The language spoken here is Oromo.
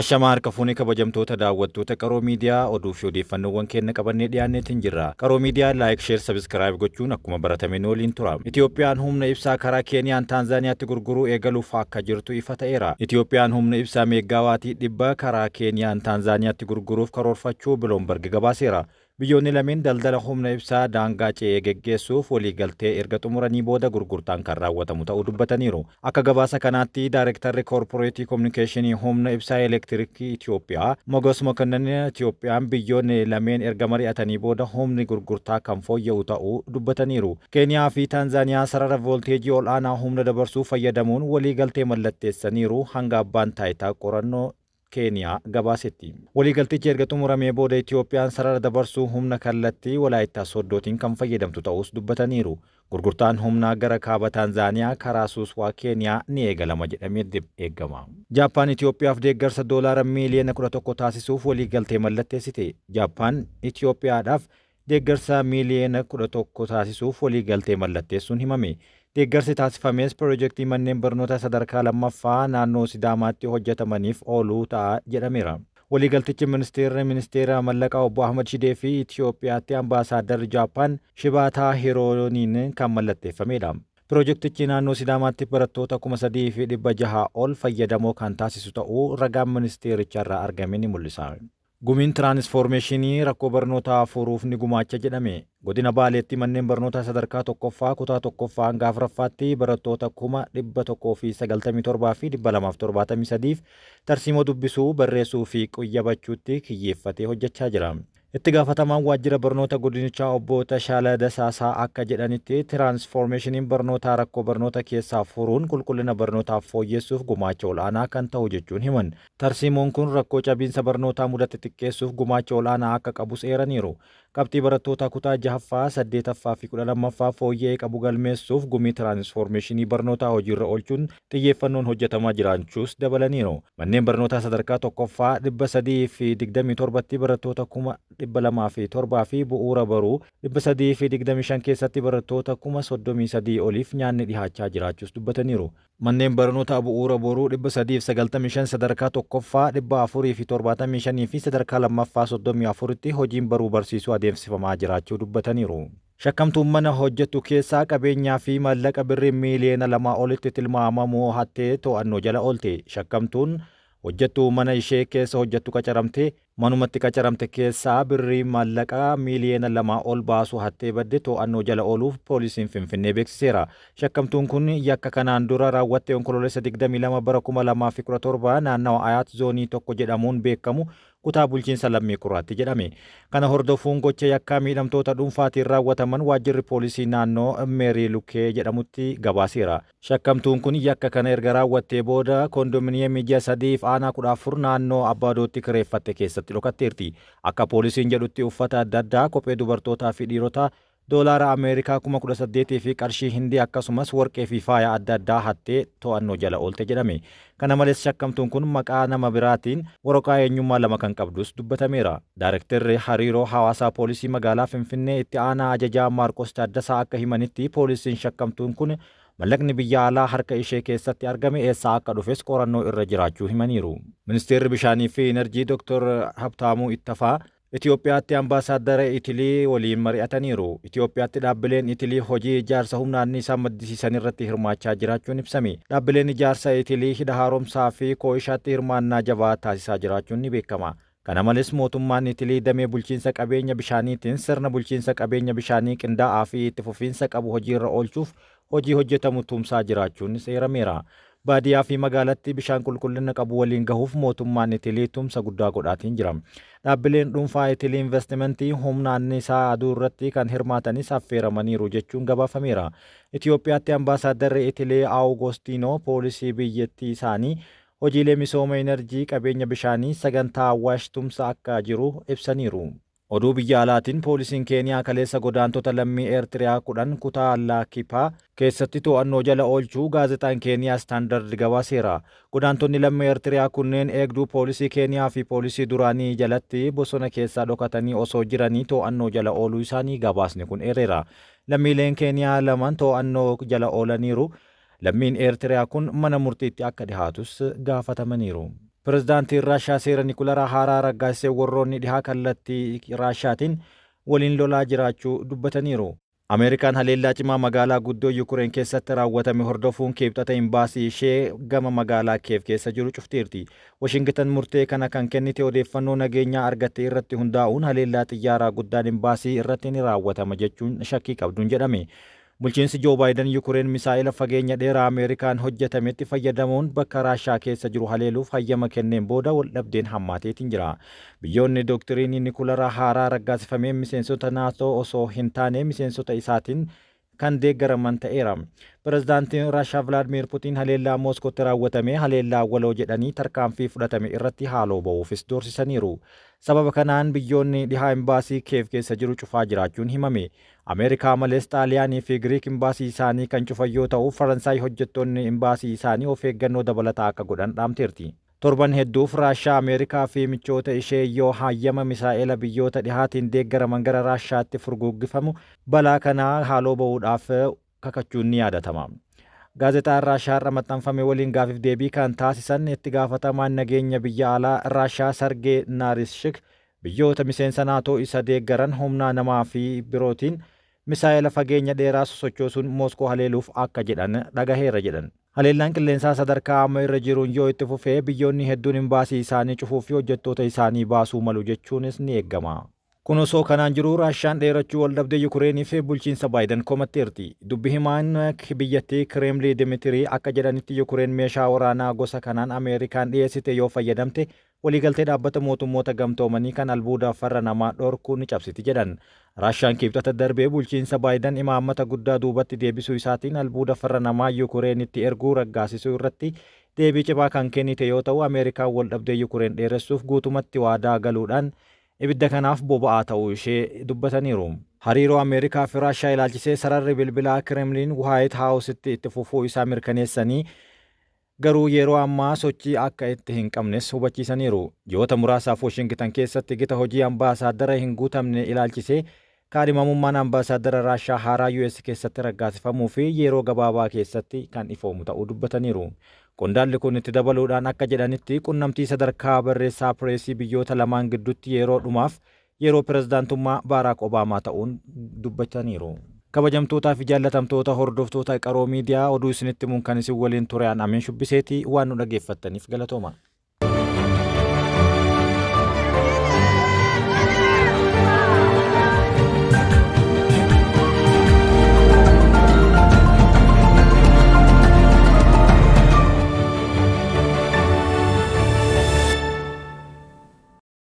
Ashamaa harka fuunee kabajamtoota daawwattoota Qaroo Miidiyaa, oduu fi odeeffannoowwan keenya qabannee dhiyaanneetiin jirra. Qaroo Miidiyaa like, share, subscribe gochuun akkuma baratameen waliin tura. Itiyoophiyaan humna ibsaa karaa Keeniyaan Taanzaaniyaatti gurguruu eegaluuf akka jirtu ifa ta'eera. Itiyoophiyaan humna ibsaa meeggaawaatii 100 karaa Keeniyaan Taanzaaniyaatti gurguruuf karoorfachuu Biloombarg gabaaseera. Biyyoonni lameen daldala humna ibsaa daangaa ce'ee geggeessuuf waliigaltee erga xumuranii booda gurgurtaan kan raawwatamu ta'uu dubbataniiru. Akka gabaasa kanaatti Daarektarri Koorporeetii Kominikeeshinii Humna Ibsaa Elektirikii Itiyoophiyaa Mogos Mokonnin Itiyoophiyaan biyyoonni lameen erga mari'atanii booda humni gurgurtaa kan fooyya'u ta'uu dubbataniiru. Keeniyaa fi Taanzaaniyaa sarara voolteejii ol'aanaa humna dabarsuu fayyadamuun waliigaltee mallatteessaniiru hanga abbaan taayitaa qorannoo Keeniyaa gabaasetti. Waliigaltichi erga xumuramee booda Itiyoophiyaan sarara dabarsuu humna kallattii Walaayittaa Sooddootiin kan fayyadamtu ta'uus dubbataniiru. Gurgurtaan humnaa gara Kaaba Taanzaaniyaa karaa Suuswaa Keeniyaa ni eegalama jedhamee eegama. Jaappaan Itiyoophiyaaf deeggarsa Doolaara miiliyoona 11 taasisuuf waliigaltee mallatteessite. Jaappaan Itiyoophiyaadhaaf deeggarsa miiliyoona 11 taasisuuf waliigaltee mallatteessuun himame. Deeggarsi taasifames pirojektii manneen barnoota sadarkaa 2ffaa naannoo Sidaamaatti hojjetamaniif ooluu ta'a jedhameera. Waliigaltichi Ministeerri Ministeera Mallaqaa Obbo Ahmad Shidee fi Itiyoophiyaatti Ambaasaaddarri Jaappaan Shibaataa Hirooniin kan mallatteeffameedha. Pirojektichi naannoo Sidaamaatti barattoota 3,600 ol fayyadamoo kan taasisu ta'uu ragaan ministeericharraa argame ni mul'isa. Gumiin Tiraanisfoormeeshinii rakkoo barnootaa furuuf ni gumaacha jedhame. Godina Baaleetti manneen barnootaa sadarkaa 1ffaa kutaa 1ffaa hanga 4ffaatti barattoota 197,273f tarsiimoo dubbisuu, barreessuu fi quyyabachuutti kiyyeeffatee hojjechaa jira. Itti gaafatamaan waajjira barnoota godinichaa obbo Tashaala Dasaasaa akka jedhanitti, tiraanisfoormeeshiniin barnootaa rakkoo barnoota keessaa furuun qulqullina barnootaa fooyyessuuf gumaacha ol'aanaa kan ta'u jechuun himan. Tarsiimoon kun rakkoo cabiinsa barnootaa mudate xiqqeessuuf gumaacha ol'aanaa akka qabus eeraniiru. Qabxii barattootaa kutaa 6ffaa, 8ffaa fi 12ffaa fooyya'e qabu galmeessuuf gumii tiraanisfoormeeshinii barnootaa hojiirra oolchuun xiyyeeffannoon hojjetamaa jiraachuus dabalaniiru. Manneen barnootaa sadarkaa 1ffaa 327tti barattoota 207,000 fi bu'uura baruu 325 keessatti barattoota 33,000 oliif nyaanni dhihaachaa jiraachuus dubbataniiru. Manneen barnootaa bu'uura boruu 395 sadarkaa 1ffaa 475 fi sadarkaa 2ffaa 34tti hojiin baruu barsiisuu adeemsifamaa jiraachuu dubbataniiru. Shakkamtuun mana hojjettu keessaa qabeenyaa fi maallaqa birrii miiliyoona 2 olitti tilmaamamu hattee to'annoo jala oolte. Shakkamtuun hojjettuu mana ishee keessa hojjettu qacaramtee manumatti qacaramte keessaa birrii maallaqa miiliyoona 2 ol baasu hattee badde to'annoo jala ooluuf poolisiin Finfinnee beeksiseera. Shakkamtuun kun yakka kanaan dura raawwatte Onkoloolessa 22 bara 2017 naannawa Ayaat Zoonii 1 jedhamuun beekamu kutaa bulchiinsa Lammii Kuraatti jedhame. Kana hordofuun gocha yakkaa miidhamtoota dhuunfaatiin raawwataman waajjirri poolisii naannoo Meerii Lukee jedhamutti gabaaseera. Shakkamtuun kun yakka kana erga raawwattee booda kondominiyeemii ji'a sadiif aanaa 14 naannoo Abbaadootti kireeffatte keessatti dhokatteerti. Akka poolisiin jedhutti uffata adda addaa, kophee dubartootaa fi dhiirotaa, Doolaara Ameerikaa 18,000 fi qarshii Hindii akkasumas warqee fi faaya adda addaa hattee to'annoo jala oolte jedhame. Kana malees shakkamtuun kun maqaa nama biraatiin waraqaa eenyummaa lama kan qabdus dubbatameera. Daarekterri Hariiroo Hawaasaa Poolisii Magaalaa Finfinnee Itti Aanaa Ajajaa Maarqos Taaddasaa akka himanitti poolisiin shakkamtuun kun mallaqni biyya alaa harka ishee keessatti argame eessaa akka dhufes qorannoo irra jiraachuu himaniiru. Ministeerri Bishaanii fi Inarjii Dr. Habtaamuu Ittafaa Itiyoophiyaatti Ambaasaaddara Itilii waliin mari'ataniiru. Itiyoophiyaatti dhaabbileen Itilii hojii ijaarsa humna anniisaa maddisiisanirratti hirmaachaa jiraachuun ibsame. Dhaabbileen ijaarsa Itilii Hidha Haaromsaa fi Kooyishaatti hirmaannaa jabaa taasisaa jiraachuun ni beekama. Kana malees mootummaan Itilii damee bulchiinsa qabeenya bishaaniitiin sirna bulchiinsa qabeenya bishaanii qindaa'aa fi itti fufiinsa qabu hojiirra oolchuuf hojii hojjetamu tumsaa jiraachuunis eerameera. Baadiyaa fi magaalatti bishaan qulqullina qabu waliin gahuuf mootummaan Itilii tumsa guddaa godhaatiin jira. Dhaabbileen dhuunfaa Itilii investimentii humna anniisaa aduu irratti kan hirmaatanis affeeramaniiru jechuun gabaafameera. Itiyoophiyaatti Ambaasaaddarri Itilii Aawugostiinoo poolisii biyyattii isaanii hojiilee misooma inarjii qabeenya bishaanii sagantaa Awaash tumsa akka jiru ibsaniiru. Oduu biyya alaatiin poolisiin Keeniyaa kaleessa godaantota lammii Eertiriyaa 10 kutaa Laakipaa keessatti to'annoo jala oolchuu gaazexaan Keeniyaa Istaandard gabaaseera. Godaantonni lammii Eertiriyaa kunneen eegduu poolisii Keeniyaa fi poolisii duraanii jalatti bosona keessaa dhokatanii osoo jiranii to'annoo jala ooluu isaanii gabaasni kun eereera. Lammiileen Keeniyaa lamaan to'annoo jala oolaniiru. Lammiin Eertiriyaa kun mana murtiitti akka dhihaatus gaafatamaniiru. Pirezidaantiin Raashaa seera nikularaa haaraa raggaasisee warroonni dhihaa kallattii Raashaatiin waliin lolaa jiraachuu dubbataniiru. Ameerikaan haleellaa cimaa magaalaa guddoo Yukureen keessatti raawwatame hordofuun Kibxata imbaasii ishee gama magaalaa Keev keessa jiru cufteerti. Washingitan murtee kana kan kennite odeeffannoo nageenyaa argatte irratti hundaa'uun haleellaa xiyyaaraa guddaan imbaasii irratti ni raawwatama jechuun shakkii qabduun jedhame. Bulchiinsi Joo Baayiden Yukureen misaa'ila fageenya dheeraa Ameerikaan hojjetametti fayyadamuun bakka Raashaa keessa jiru haleeluuf hayyama kenneen booda waldhabdeen hammaateetiin jira. Biyyoonni dooktiriinii nikularaa haaraa raggaasifameen miseensota NATO osoo hin taane miseensota isaatiin kan deeggaraman ta'eera. Pirezidaantiin Raashaa Vilaadimiir Putiin haleellaa Mooskootti raawwatame haleellaa waloo jedhanii tarkaanfii fudhatame irratti haaloo ba'uufis doorsisaniiru. Sababa kanaan biyyoonni dhihaa imbaasii Keev keessa jiru cufaa jiraachuun himame. Ameerikaa malees Xaaliyaanii fi Giriik imbaasii isaanii kan cufan yoo ta'u, Faransaay hojjettoonni imbaasii isaanii of eeggannoo dabalataa akka godhan dhaamteerti. Torban hedduuf Raashaa, Ameerikaa fi michoota ishee yoo hayyama misaa'ela biyyoota dhihaatiin deeggaraman gara Raashaatti furguggifamu balaa kanaa haaloo ba'uudhaaf kakachuun ni yaadatama. Gaazexaan Raashaa irra maxxanfame waliin gaafiif deebii kan taasisan itti gaafatamaan nageenya biyya alaa Raashaa Sargee Naarishik biyyoota miseensa naatoo isa deeggaran humna namaa fi birootiin misaa'ela fageenya dheeraa sosochoosuun Mooskoo haleeluuf akka jedhan dhagaheera jedhan. Haleellaan qilleensaa sadarkaa amma irra jiruun yoo itti fufee biyyoonni hedduun imbaasii isaanii cufuu fi hojjettoota isaanii baasuu malu jechuunis ni eeggama. Kun osoo kanaan jiru Raashaan dheerachuu waldhabdee Yukureenii fi bulchiinsa Baayiden komatteerti. Dubbi himaan biyyattii Kireemlii Dimitirii akka jedhanitti Yukureen meeshaa waraanaa gosa kanaan Ameerikaan dhiyeessite yoo fayyadamte waliigaltee dhaabbata mootummoota gamtoomanii kan albuuda farra namaa dhorkuu ni cabsiti jedhan. Raashaan Kibxata darbee bulchiinsa Baayiden imaammata guddaa duubatti deebisuu isaatiin albuuda farra namaa Yukureenitti erguu raggaasisuu irratti deebii cimaa kan kennite yoo ta'u, Ameerikaan waldhabdee Yukureen dheeressuuf guutumatti waadaa galuudhaan ibidda kanaaf boba'aa ta'uu ishee dubbataniiru. Hariiroo Ameerikaa fi Raashaa ilaalchisee sararri bilbilaa Kireemliin Waayit Haawusitti itti fufuu isaa mirkaneessanii garuu yeroo ammaa sochii akka itti hin qabnes hubachiisaniiru. Ji'oota muraasaaf Washingitan keessatti gita hojii ambaasaaddara hin guutamne ilaalchisee kaadhimamummaan ambaasaaddara Raashaa haaraa US keessatti raggaasifamuu fi yeroo gabaabaa keessatti kan ifoomu ta'uu dubbataniiru. Qondaalli kun itti dabaluudhaan akka jedhanitti qunnamtii sadarkaa barreessaa pireesii biyyoota lamaan gidduutti yeroo dhumaaf yeroo pirezidaantummaa Baaraak Obaamaa ta'uun dubbataniiru. Kabajamtootaa fi jaallatamtoota hordoftoota Qaroo Miidiyaa, oduu isinitti himuun kan isin waliin ture an Ameen Shubbiseeti. Waan nu dhageeffattaniif galatooma.